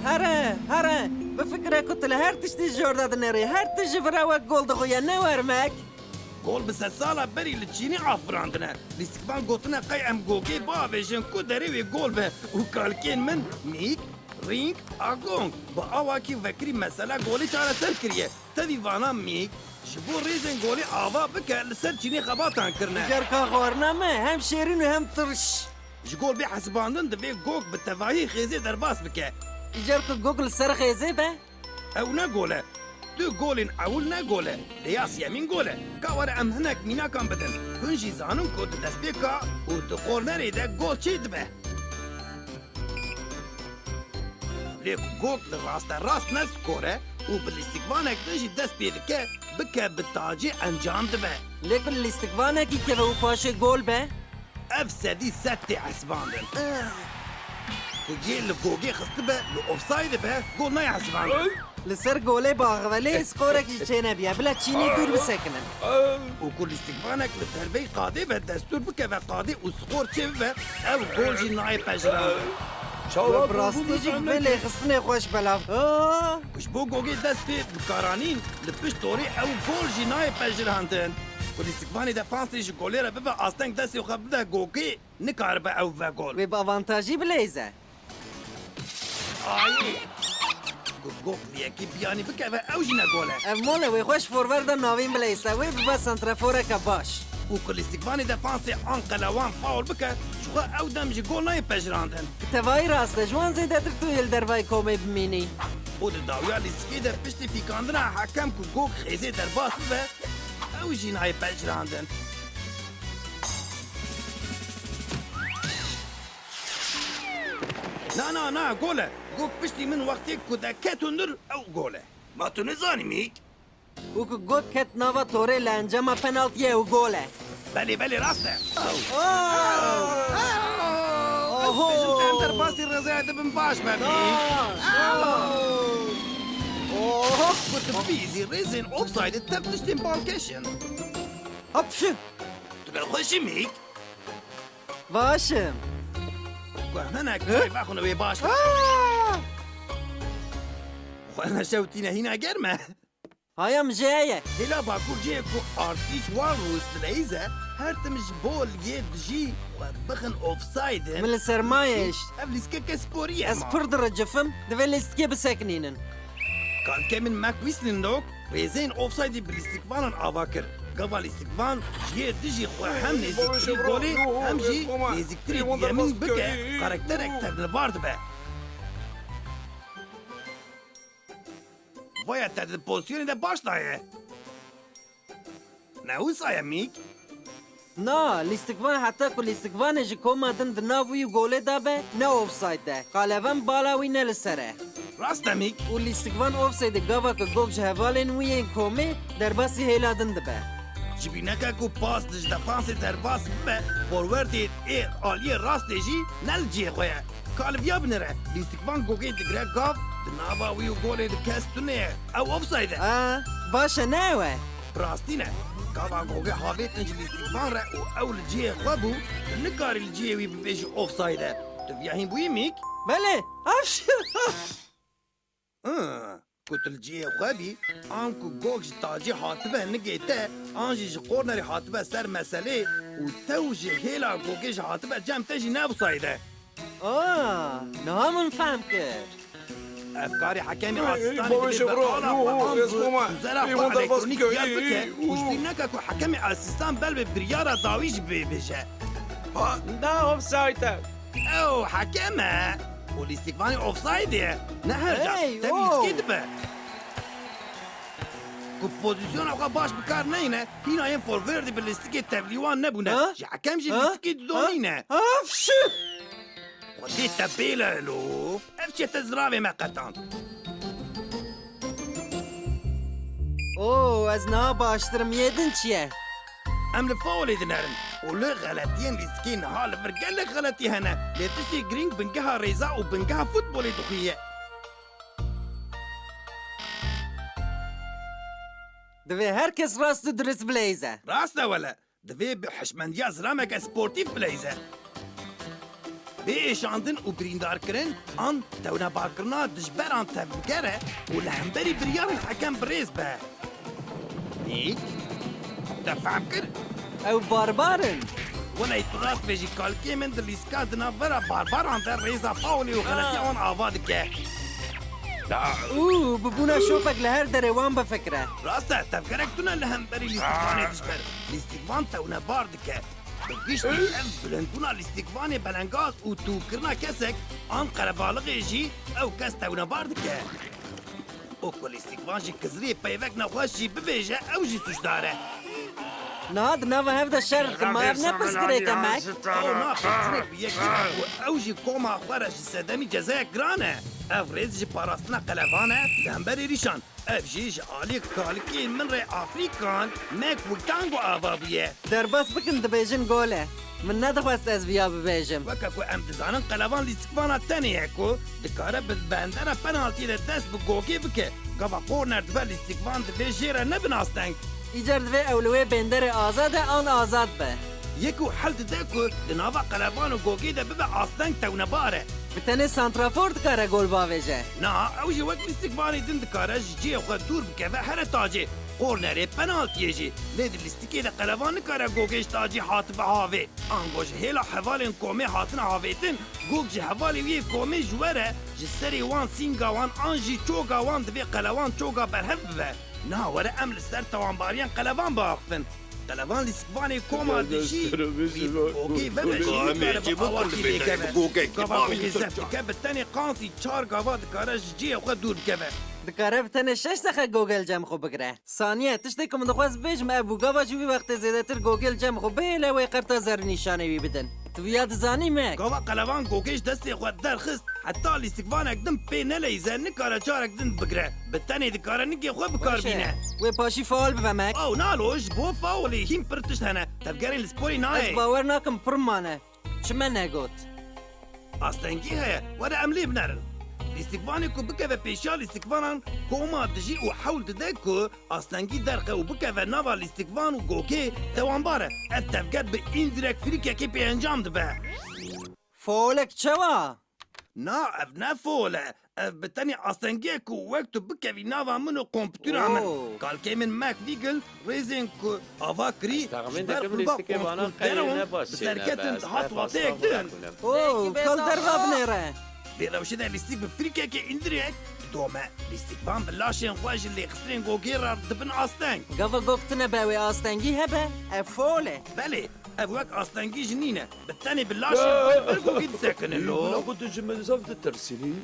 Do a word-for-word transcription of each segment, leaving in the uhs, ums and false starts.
Here, here! Bifikire ku tu li her tiştî jor de dinêrî, her tişt ji vir re wek gol dixuye, ne wermek. Gol bi sedsala berî li Çînê afirandine. Lîstikvan gotine qey em gogê biavêjin ku derê wê gol be û kalikên min Mîk, Rîng, Agong bi awakî vekirî mesela golê çareser kiriye. Tevî vana Mîk, ji bo rêzên golê ava bike, li ser Çînê xebatan kirine. Îcar ka xwarina me hem şêrîn û hem tirş. Ji gol bê hesibandin divê gog bi tevahî xêzê derbas bike. Îcar ku gog li ser xêzê be? Ew ne gol e. Du golên ewil ne gol e. Lê ya siyemîn gol e. Ka were em hinek mînakan bidin. Hûn jî zanin ku di destpêka û di kornerê de gol çê dibe. Lê gog li raste rast ne skor e û bi lîstikvanek din jî dest pê dike, bike bi tacê encam dibe. Lê ku li lîstikvanekî keve û paşê gol be? Ev sedî sed tê hesibandin. Ku yê li gogê xistibe, li ofsayde be, gol nayê hesibandin. Li ser golê biaxive, lê skorek jî çênebiye. Bila Çînê dûr bisekinin. Û ku lîstikvanek li derveyî qadê be, destûr bikeve qadê û skor çêbibe, ew gol jî nayê pejirandin. We bi rastî jî bi vê lêxistinê xweş belav. Aa! Ku ji bo gogê dest pê bikaranîn, li pişt torê ew gol jî nayê pejirandin. Ku lîstikvanê defansê ji golê re bibe asteng destê xwe bide gogê, nikaribe ew bibe gol. Wê bi avantajî bileyze. Ayê! Ku gog li yekî biyanî bikeve, ew jî ne gol e. Ev mol e, wê xweş forwerda navîn bileyse, wê bibe santraforeke baş. Û ku lîstikvanê defansê an qelewan faul bike, ji xwe ew dem jî gol nayê pejirandin. Bi tevahî rast e, ji wan zêdetir tu yê li dervayî komê bimînî. Û di dawiya lîstikê de piştî pîkandina hekem ku gog xêzê derbas bibe, ew jî nayê pejirandin. Na, na, na, gol e. Gog piştî min wextê ku de ket hundir, ew gol e. Ma tu nizanî Mîk? Û ku gog ket nava torê li encama penaltiyê ew gol e. Belê, belê, rast e. Ew. Ew. Ew. Oho. Dibêjim te em derbasî rêzaya dibin baş be Mîk. Ew. Oho. Ku tu bibîzî rêzên ofsayde tev tiştên balkêş in. Hapşi. Tu berxweş î Mîk? Baş im. Ku em hinek çay vexwin wê baş be. Aa! Xwe neşewtîne hîna germ e. Haya min jê heye. Hêla bakur cihê ku Arctic Walrus dileyîze, her tim ji bo li yê dijî xwe bixin ofsayde. Min li sermayê hişt. Ev lîstikeke sporî ye. Ez pir diricifim, divê lîstikê bisekinînin. Kalkê min Mac Whistling Dog rêzeyên ofsaydê bi lîstikvanan ava kir. Gava lîstikvan ji yê dijî xwe hem nêzîktirî golê hem jî nêzîktirî diyemin bike, karakterek tevlivar dibe. Vaya te di pozisyonê de baş daye. Ne wisa ye Mîk? Na, lîstikvan heta ku lîstikvanê ji koma din di nav wî û golê de be, ne ofsayde. Qalevan bala wî ne li ser e. Rast e Mîk. Û lîstikvan ofsayde gava ku gog ji hevalên wî yên komê derbasî hêla din dibe. Ji bîneke ku pas di ji defansê derbas bibe, forwerdê ê aliyê rastê jî ne li cihê xwe ye. Ka li viya binêre, lîstikvan gogê digire gav, di nava wî û golê de kes tune ye. Ew ofsayde. A, baş e, ne ew e? Bi rastî ne. Gava gogê havêtin ji lîstikvan re û ew li cihê xwe bû, tu nikarî li cihê wî bibêjî ofsayde. Tu viya hîn bûyî Mîk? Belê, ev Hi, ku tu li cihê xwe bî, an ku gog ji tacê hatibe nigê te, an jî ji kornerê hatibe ser meselê û tew ji hêla gogê jî hatibe cem te jî ne ofsayde. Aa, niha min fehm kir. Ev karê hekemê asistanê divê bi ala xwe an bi uzera xwe elektronîk diyar bike û ji bîr neke ku hekemê asistan belbê biryara dawî jî bê-, bêje. Ha, da ofsayde. Ew hekem e. Û lîstikvanê ofsaydê ye. Ne her car. Hey, tevî lîstikê dibe. Ku pozîsyona xwe baş bi kar neyne, hîna yên forwerdê bi lîstikê tevlîwan nebûne. Ha? Ji hekem jî lîstikê didonîne. Ha? Fşi! Xwedê te bêle lo. Ev çete ziravê me qetand. Oo, ez niha baştir im, yê din çi ye? Em li faulê dinerin û li xeletiyên lîstikê niha li vir gelek xeletî hene. Lê tiştê girîng bingeha rêza û bingeha futbolê dixuye. Divê her kes rast û dirist bileyze. Rast e wele. Divê bi hişmendiya zilameke sportîf bileyze. bê êşandin û birîndarkirin an tewnebarkirina dijberan tevbiger e û li hemberî biryarên hekem bi rêz be. Nî? Te fehm kir? Ew barbar in. Welay tu rast bêjî, kalkê min di lîstika di navbera barbaran de rêza faulê û xeletiya wan ava dike. Û bibûna şopek li her derê wan bifikire. Rast e, tevgerek tune li hemberî lîstikvanê dijber. Lîstikvan tewnebar dike. Bi giştî ev bilindbûna lîstikvanê belengaz û tûkirina kesek an qerebalixê jî ew kes tewnebar dike. Û ku lîstikvan ji kizirê peyvek nexweş jî bibêje, ew jî sûcdar e. Niha di nava hev de şer dikim, ev ne pirsgirêk e, Mek? Ew na pirsgirêk bi yekî ve ku ew jî koma xwe re ji sedemî cezayek giran e. Ev rêz ji parastina qelevan e li hemberî rîşan. Ev jî ji alî kalikên min re Afrîkan, Mek û Kango ava bûye. Derbas bikin, dibêjin gol e. Min nedixwest ez viya bibêjim. Weke ku em dizanin qelevan lîstikvana tenê ye ku dikare bi bendera penaltiyê de dest bi gogê bike. Gava korner dibe lîstikvan divê jê re nebin asteng. Îcar divê ew li wê benderê azad e an azad be. Yek û hel dide ku di nava qelevan û gogê de bibe asteng tewnebar e. Bi tenê santrafor dikare gol bavêje. Na, ew jî wek lîstikvanê din dikare ji cihê xwe dûr bikeve here tacê. Kornerê penaltiyê jî. Lê di lîstikê de qelevan nikare gogê ji tacî hatibe havê. Ango ji hêla hevalên komê hatine havêtin, gog ji hevalê wî yê komê ji we re ji serê wan, sînga wan an jî çoga wan divê qelewan çoga berhev bibe. Niha were em li ser tawanbariyên qelevan biaxifin. Qelevan lîstikvanê koma dijî wî bi gogê vebe jî nikare bi awakî lêkeve. Gava ku xêzef dike bi tenê qansî çar gava dikare ji cihê xwe dûr bikeve. Dikare bi tenê şeş deqe gogê li cem xwe bigire. Saniye, tiştê ku min dixwest bêjim ev bû, gava ji wî wextê zêdetir gogê li cem xwe bihêle wê qerta zer nîşanê wî bidin. Tu viya dizanî, Mek? Gava qelevan gogê ji destê xwe derxist, heta lîstikvanek din pê neleyze, nikare carek din bigire. Bi tenê dikare nikê xwe bi kar bîne. Wê paşî faul bibe, Mek. Ew nalo, ji bo faulê hîn pir tişt hene. Tevgerên li sporê nayê. Ez bawer nakim pir mane. Çi me negot? Astengî heye, were em lê binerin. Lîstikvanê ku bikeve pêşiya lîstikvanan koma dijî û hewl dide ku astengî derxe û bikeve nava lîstikvan û gokê, tewanbar e. Ev tevger bi îndirek frîkekê pê encam dibe. Foulek çawa? Na, ev ne foul e. Ev bi tenê astengiyek ku wek tu bikevî nava min û komputera min. Oo. Kalkê min Mac Vigil rêzên ku ava kirî ji ber qulba konskûlteron bi serketin dihat wateyek din. Oo, kal derva binêre. Vê rewşê de lîstik bi frîkekê îndirek didome. Lîstikvan bi laşên xwe ji lêxistinên gogê re dibin asteng. Gava gog tune be wê astengî hebe, ev foul e. Belê, ev wek astengî jî nîne. Bi tenê bi laşên xwe li ber gogê disekinin lo. Bila ku tu ji min zaf ditirsînî.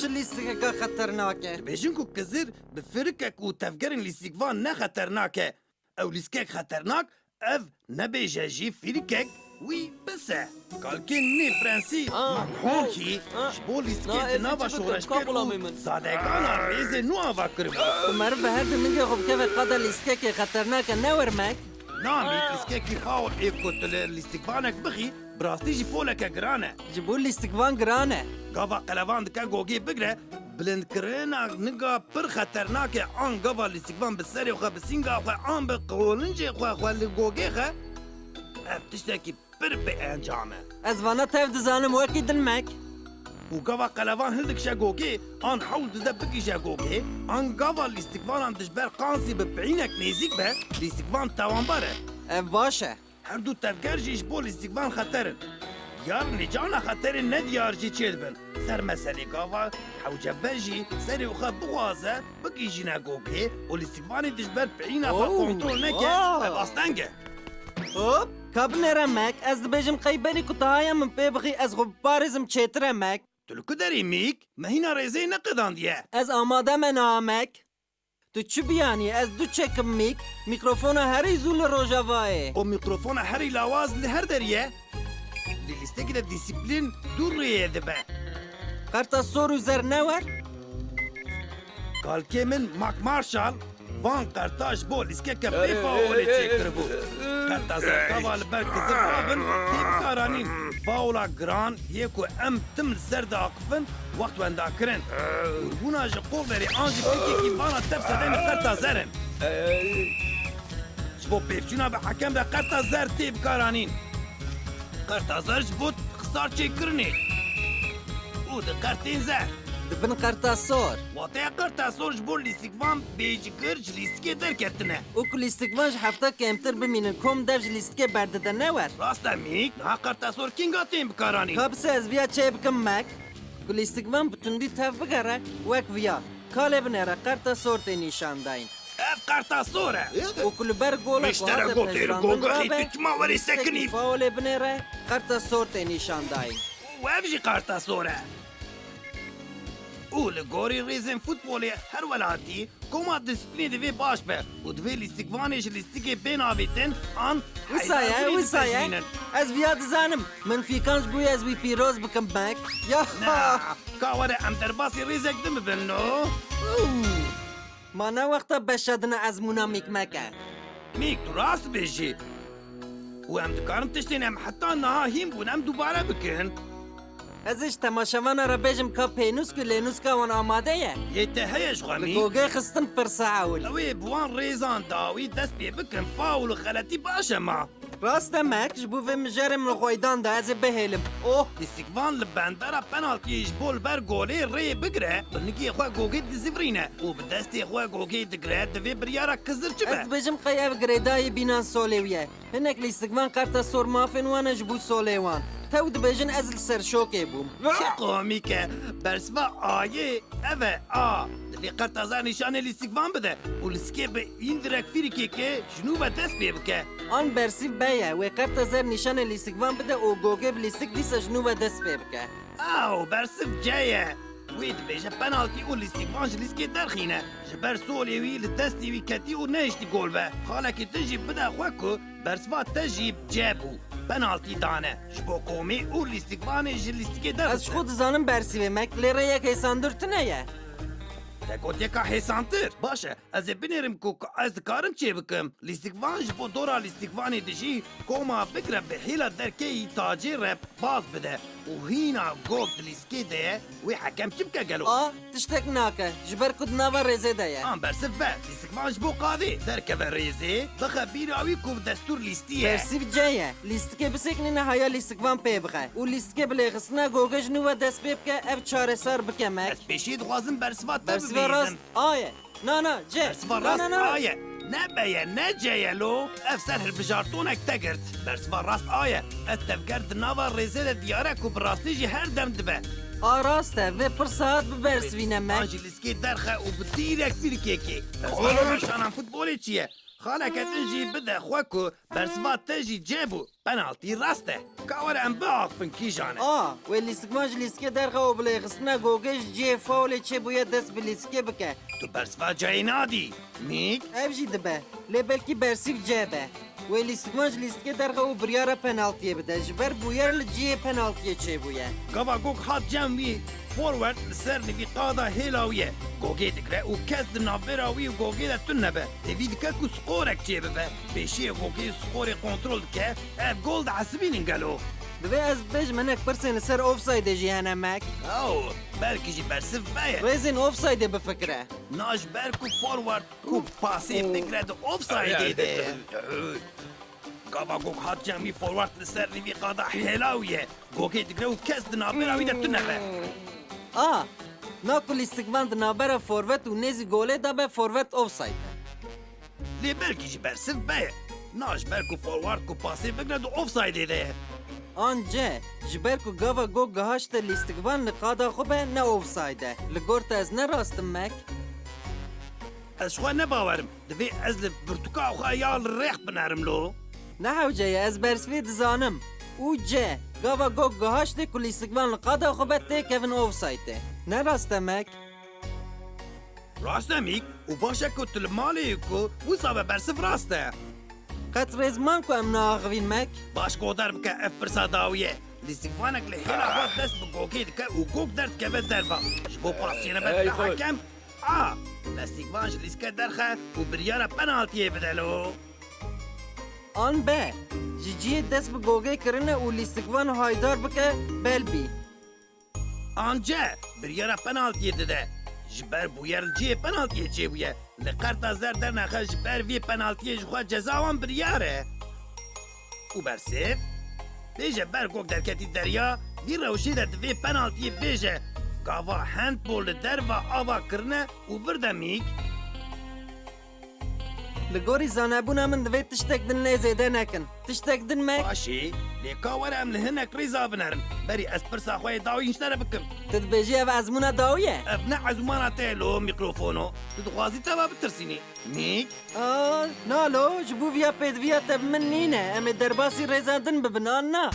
Çi lîstikeke xeternak e? Dibêjin ku kizir bi firikek û tevgerên lîstikvan ne xeternak e. Ew lîstikek xeternak, ev nebêje jî firikek, wî bis e. Kalkên nê prensî Makhon jî ji bo lîstikê di nava şoreşger û zadegana rêzê nû ava kiribû. Ku meriv bi her du ningê xwe bikeve qada lîstikekê xeternak e, ne wermek? Na, mî lîstikekî faul ê ku tu li lîstikvanek bixî, bi rastî jî foleke giran e. Ji bo lîstikvan giran e. Gava qelevan dike gogê bigre, bilindkirina ninga pir xeternak e, an gava lîstikvan bi serê xwe, bi sînga xwe, an bi qolincê xwe, xwe li gogê xe, ev tiştekî pir bêencam e. Ez vana tev dizanim wekî din mek. Û gava qelevan hildikişe gogê, an hewl dide bigihîje gogê, an gava lîstikvanan dijber qansî bi peyînek nêzîk be, lîstikvan tawanbar e. Ev baş e. Her du tevger jî ji bo lîstikvan xeter in. Diyar in lê cana xeterên nediyar jî çêdibin. Ser meselê gava hewcebe jî serê xwe bixwaze, bigihîjîne gogê û lîstikvanê dijber peyîna xwe kontrol neke, ev asteng e. Hop, ka binêre mek, ez dibêjim qey berî ku tu haya min pê bixî ez xwe biparêzim çêtir e mek. Tu li ku derê mîk? Me hîna rêzê neqedandiye. Ez amade me niha mek. Tu çi biyanî? Ez du çekim mîk, mîkrofona herî zû li Rojavayê. O mîkrofona herî lawaz li her derî ye. Li lîstekî de dîsîplîn du rêyê dibe. Qerta sor û zer ne wer? Kalkê min Mark Marshall van qerta ji bo lîskeke pê faulê çêkiribû. Qerta zer gava li ber kizir rabin tê bikaranîn. Faula giran yê ku em tim li ser diaqifin, wext wenda kirin. Dûrbûna ji qol derê an jî pêkekî vana tev sedemê qerta zer in. Ji bo pêvçûna bi hekem re qerta zer tê bikaranîn. Qerta zer ji bo Sar çêkirinê û di qertên zer. Di bin qerta sor. Wateya qerta sor ji bo lîstikvan bêjigir ji lîstikê derketine. Û ku lîstikvan ji hefta kêmtir bimînin, kom dev ji lîstikê berdide ne wer. Rast e Mîk, niha qerta sor kînga tên bikaranîn? Ka bise ez viya çê bikim Mek. Ku lîstikvan bi tundî tev bigere, wek viya. Kalê binêre, qerta sor tê nîşan dayîn. Ev qerta sor e. Û ku li ber gola ku hate pejirandin rabe, tu çima werî sekinî? Faulê binêre, qerta sor tê nîşan dayîn. Û ev jî qerta sor e. Û li gorî rêzên futbolê her welatî, koma disiplînê divê baş be û divê lîstikvanê ji lîstikê bên avêtin an Wisa ye, wisa ye. Ez viya dizanim. Min fîkan ji bo ez wî pîroz bikim Mek. Ya. Na, ka were em derbasî rêzek din bibin lo. Ma ne wexta beşa dina ezmûna Mîk Mek e. Mîk, tu rast dibêjî. Û em dikarin tiştên em heta niha hîn bûn, em dubare bikin. Ez ê ji temaşevana re bêjim ka pênûsk û lênûska wan amade ye. Yê te heye ji xwe Mîk? Li gogê xistin pirsa ewil. Ew ê bi wan rêzan dawî dest pê bikin, faul û xeletî baş e ma. Rast e Mek, ji bo vê mijarê min xweydan da ez ê bihêlim. Oh! Lîstikvan li bendera penaltiyê ji bo li ber golê rê bigire, binigê xwe gogê dizivirîne û bi destê xwe gogê digire, divê biryara kizir çi be? Ez dibêjim qey ev girêdayî bînan solê wî ye. Hinek lîstikvan qerta sor mafên wan e ji bo solê wan. Tew dibêjin ez li ser şokê bûm. Çi komîk e. Bersiva ayê ev e, a. Divê qerta zer nîşanê lîstikvan bide û lîstikê bi îndirek fîrikê ke ji nû ve dest pê bike. An bersîv be ye, wê qerta zer nîşanê lîstikvan bide û gogê bi lîstik dîsa ji nû ve dest pê bike. Aw, bersiv ce ye. Wê dibêje penaltî û lîstikvan ji lîstikê derxîne. Ji ber solê wî li destê wî ketî û nehiştî gol be. Xalekî din jî bide xwe ku bersiva te jî ce bû. Penaltî dane. Ji bo komê û lîstikvanê ji lîstikê derxiste. Ez ji xwe dizanim bersivê Mek, lê rêyek hêsandir tune ye. Te got yeka hêsantir. Baş e, ez ê binêrim ku, ku ez dikarim çê bikim. Lîstikvan ji bo dora lîstikvanê dijî koma bigre bi hêla derkeyî tacê re baz bide û hîna gog di lîstikê de ye, wê hekem çi bike gelo? A, tiştek nake, ji ber ku di nava rêzê de ye. An bersiv be, lîstikvan ji bo qadê derkeve rêzê, bixe bîra wî ku bi destûr lîstî ye. Bersîv ce ye, lîstikê bisekinîne haya lîstikvan pê bixe û lîstikê bi lêxistina gogê ji nû ve dest pê bike, ev çaresar bike Mek. Ez pêşî dixwazim bersiva te bibêjim. Bersiva rast a ye. Na, na, ce. Bersiva rast a ye. Ne be ye, ne ce ye lo. Ev ser hilbijartonek te girt. Bersiva rast a ye. Ev tevger di nava rêzê de diyar e ku bi rastî jî her dem dibe. A rast e, vê pirsa hat bibersivîne Mek. An jî lîstikê derxe û bi dîrek fîrikê kê. Bersiva nîşanan futbolê çi ye? Xaleke din jî bide xwe ku bersiva te jî ce bû. Penaltî rast e. Ka were em biaxivin kîjan e. A, wê lîstikvan ji lîstikê derxe û bi lêxistina gogê ji cihê faulê çêbûye dest bi lîstikê bike. Tu bersiva cayê nadî, Mîk? Ev jî dibe. Lê belkî bersîv ce be. Wê lîstikvan ji lîstikê derxe û biryara penaltiyê bide. Ji ber bûyer li cihê penaltiyê çêbûye. Gava gog hat cem wî, forward li ser nivî qada hêla wî ye. Gogê digre û kes di navbera wî û gogê de tune be. Hêvî dike ku skorek çêbibe. Pêşiyê gogê skorê kontrol dike. Ev gol diesibînin gelo? Divê ez bibêjim hinek pirsên li ser ofsaydê jî hene Mek. Ew, belkî jî bersiv be ye. Rêzên ofsaydê bifikire. Na ji ber ku forward ku pasê bigre di ofsaydê de ye. Gava gog hat cem wî forward li ser nivî qada hêla wî ye. Gogê digre û kes di navbera wî de tune be. A, na ku lîstikvan di navbera forvet û nêzî golê de be, forvet ofsayd e. Lê belkî jî bersiv be ye. Na ji ber ku forward ku pasê bigre di ofsaydê de ye. An ce, ji ber ku gava gog gihaşte lîstikvan li qada xwe be ne ofsayd e. Li gor te ez ne rast im Mek? Ez ji xwe ne bawer im. Divê ez li pirtûka xwe ya li rêx binerim lo? Ne hewce ye, ez bersivê dizanim. Û ce, gava gog gihaştê ku lîstikvan li qada xwe be têkevin ofsaydê. Ne rast e Mek? Rast e Mîk, û baş e ku tu li malê yî ku wisa be bersiv rast e. Qet rêz man ku em neaxivîn Mek? Baş guhdar bike, ev pirsa dawî ye. Lîstikvanek li hêla xwe dest bi gogê dike û gog derdikeve derva. Ji bo pas çênebe dike hekem. A, lîstikvan ji lîstikê derxe û biryara penaltiyê bide lo. An be, ji cihê dest bi gogê kirine û lîstikvan haydar bike, bel bî. An ce, biryara penaltiyê dide. Ji ber bûyer li cihê penaltiyê çêbûye. Li qerta zer dernexe ji ber vê penaltiyê ji xwe ceza wan biryar e. Û bersiv? Bêje ber gok derketî derya, vî rewşê de divê penaltiyê bêje. Gava handball li derva ava kirine û vir de Mîk. Li gorî zanebûna min divê tiştek din lê zêde nekin. Tiştek din me. Başê, lê ka were em li hinek rêza binerin. Berî ez pirsa xwe yê dawî ji te re bikim. Tu dibêjî ev ezmûna dawî ye? Ev ne ezmûna te ye lo mîkrofono. Tu dixwazî te ve bitirsînî. Mîk? A, na lo, ji bo viya pêdiviya te bi min nîne. Em ê derbasî rêza din bibin, an na?